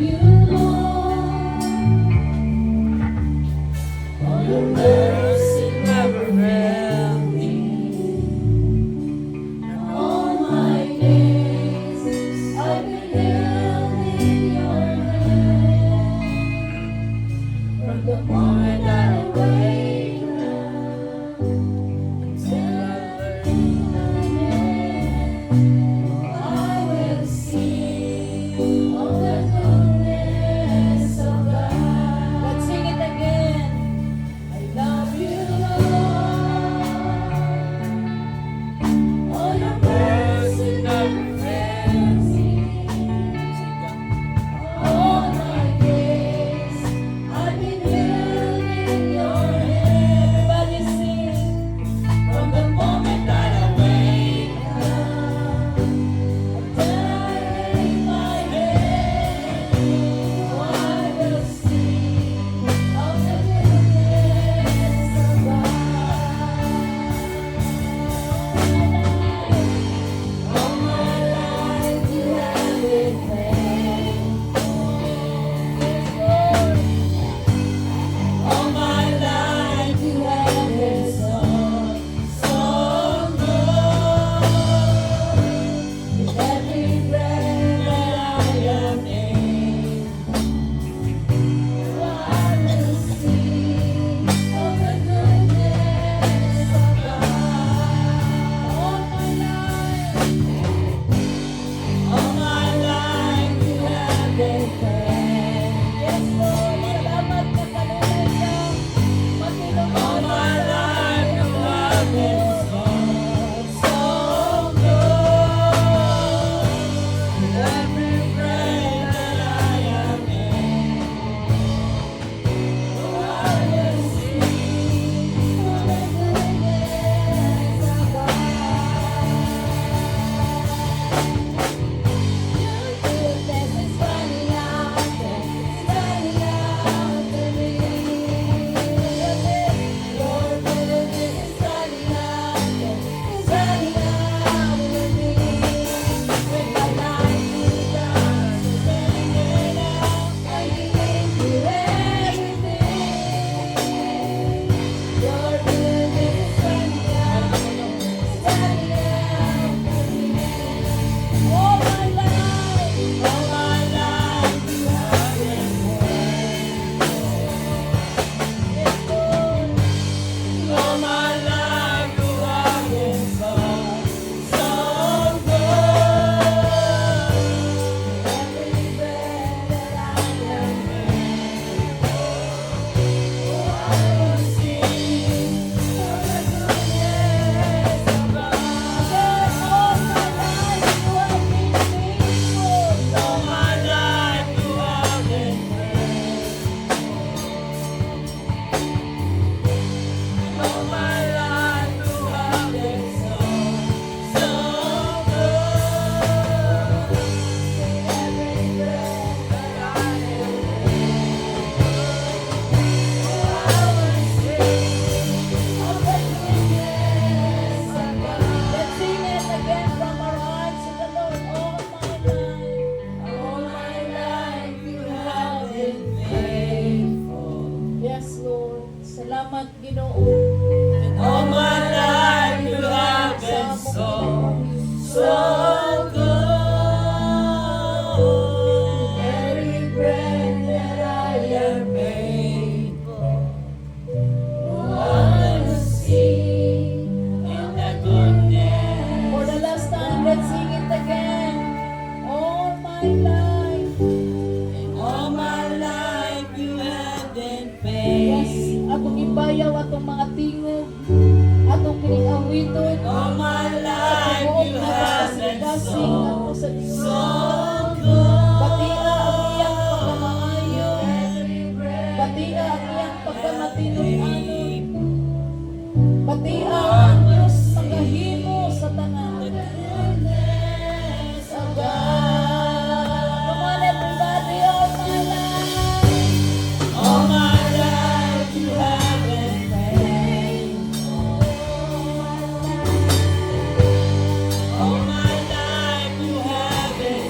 You, Lord. Oh, your mercy never failed me. All my days I've been held in your hand. From the moment that I wake up until I lay my head, I will sing of the goodness of God. Let's sing it again. I love you, Lord. Oh, your mercy never fails me. All my days I've been held in your hand. Everybody sing. From the moment that I wake up until I lay my head, oh, I will sing of the goodness of God. All my life you have been faithful. Yes, Lord. All my life you have been so, so good. With every breath that I am able, I will sing of the goodness of God. All my life, all my life you have been faithful. Yes, Lord. Salamat nga kanunay ka matinuod. All my life you have been so, so good. With every breath that I am able, I will sing of the goodness of God. Your goodness is running after, it's running after me. Your goodness is running after, it's running after me. With my life laid down, surrender now. I give you everything. Your goodness is running after, it's running after me. All my life, all my life, you have been faithful. Yes, Lord. All my life, you have been so, so good. Every breath that I am able, I will sing of the goodness of God. Again, all my life you have been faithful. All my life you have been faithful. All my life you have been so, so good. Every breath that I am able, I will sing of the goodness of God. Let's sing it again from our hearts to the Lord. All my life, all my life you have been faithful. Yes, Lord. Salamat, Ginoo. All my life you have been so, so good. Every breath that I am able, I will sing In the goodness. For the last time, let's sing it again. All my life. All my life you have been Yes, faithful. atong ibayaw atong mga tingog, atong kining awiton. All my life you have been so, so good. Batia ang iyang pagkamaayo. Batia ang iyang pagkamatinud-anon. Batia ang Diyos makahimo sa tanan. Goodness of God. Come on, everybody, all my life. All my life you have been faithful. All my life you have been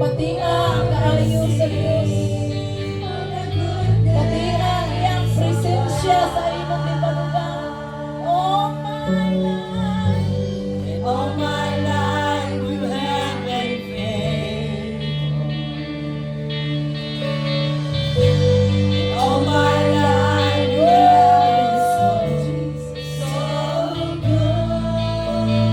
Patia ang kaayo sa Diyos. Patia ang iyang presensya sa imong gibarugan. All my life. And all my life you have been faithful. And all my life you have been so, so good.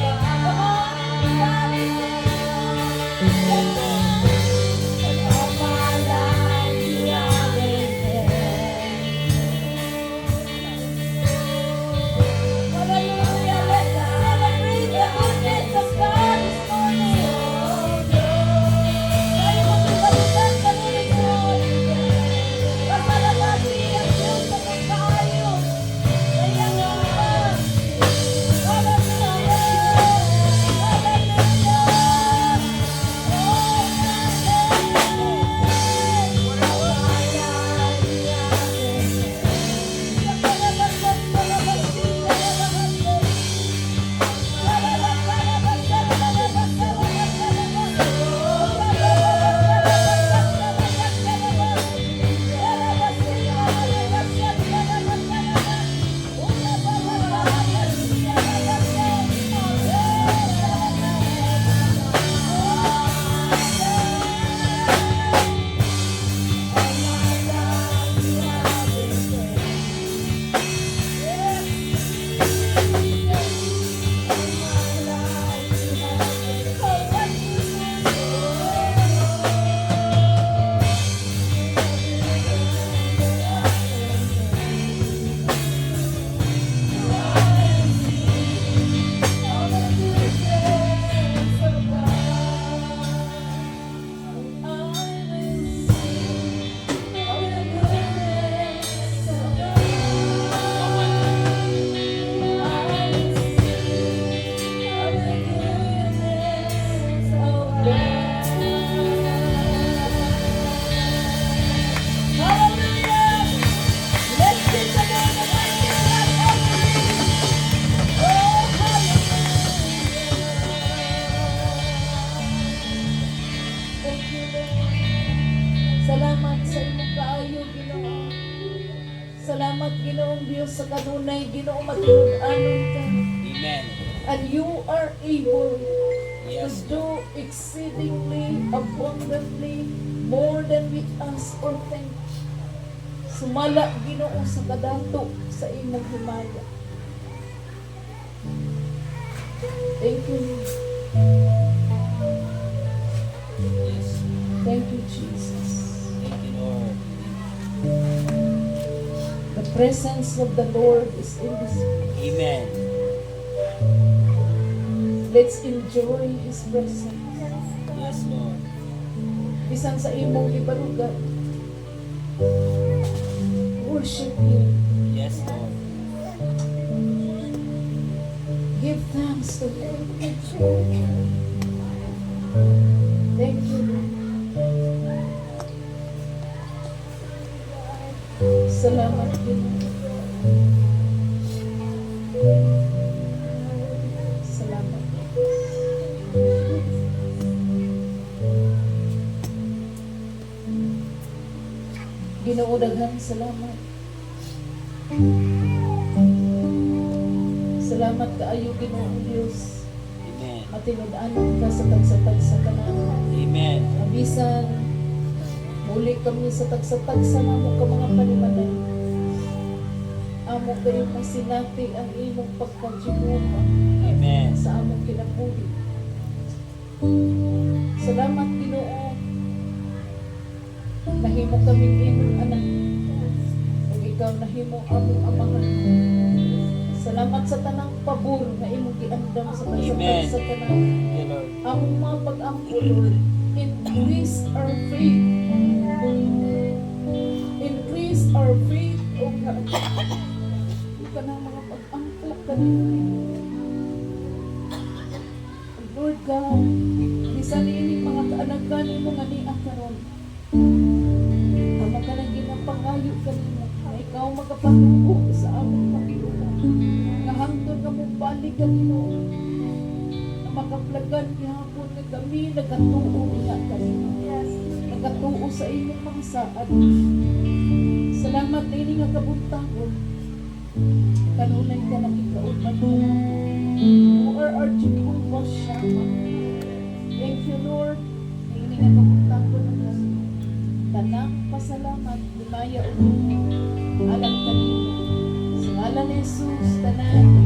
Come on, everybody, sing. And all my life you have been faithful. Hallelujah. Let's celebrate the goodness of God this morning. Tayo magkabalitan kanuligod. Pasalamati ang Diyos sa pagkaayo. Sa iyang gugma. Hallelujah! Hallelujah! Oh, my God! All my life you have been All my life you have been faithful. All my life you have been so All the goodness of God. I will sing of the goodness of God. I will sing of the goodness of God. Hallelujah! Let's give the Lord a mighty clap offering. Oh, hallelujah! Thank you, Lord. Salamat sa imong kaayo, Ginoo. Salamat, Ginoong Diyos, sa kanunay, Ginoo, matinud-anon ka. Amen. And you are able to do exceedingly abundantly more than we ask or think. Sumala, Ginoo, sa kadato sa imong himaya. Thank you, Lord. Thank you, Jesus. Thank you, Lord. The presence of the Lord is in this place. Amen. Let's enjoy His presence. Yes, Lord. Bisan sa imong gibarugan, worship Him. Yes, Lord. Give thanks to Him. Thank you, Lord. Salamat, Ginoo. Salamat. Ginoo, daghan salamat. Salamat kaayo, Ginoong Dios. Amen. Matinud-anon ka sa tagsa-tagsa kanamo. Amen. Bisan muli kami sa tagsa-tagsa namo ka mga panimalay, amo kayo masinati ang imong pagka-Jehova Amen. sa among kinabuhi. Salamat, Ginoo. Nahimo kaming imong anak. Ug ikaw nahimo among amahan. Salamat sa tanang pabor nga imong giandam sa Amen. tagsa-tagsa kanamo. Thank you, Lord. Among mga pag-ampo, Lord, increase our faith. Increase our faith, O God. Kanang mga pag-ampo kanimo. Lord God, bisan ini mga kaanakan nimo nga nia karon. pagkapatuo sa among pakiuban. Nga hangtod nga mobalik ka, Ginoo. Na makaplagan gihapon nga kami nagatuo niya kanimo. Nagatuo sa imong mga saad. Salamat na ini nga kabuntagon. Kanunay ka nakikauban mo. You are our Jehovah Shammah. Thank you, Lord. Na ini nga kabuntagon ng Diyos. Tanang pasalamat, himaya o alang kanimo. Sa ngalan ni Jesus, tanan.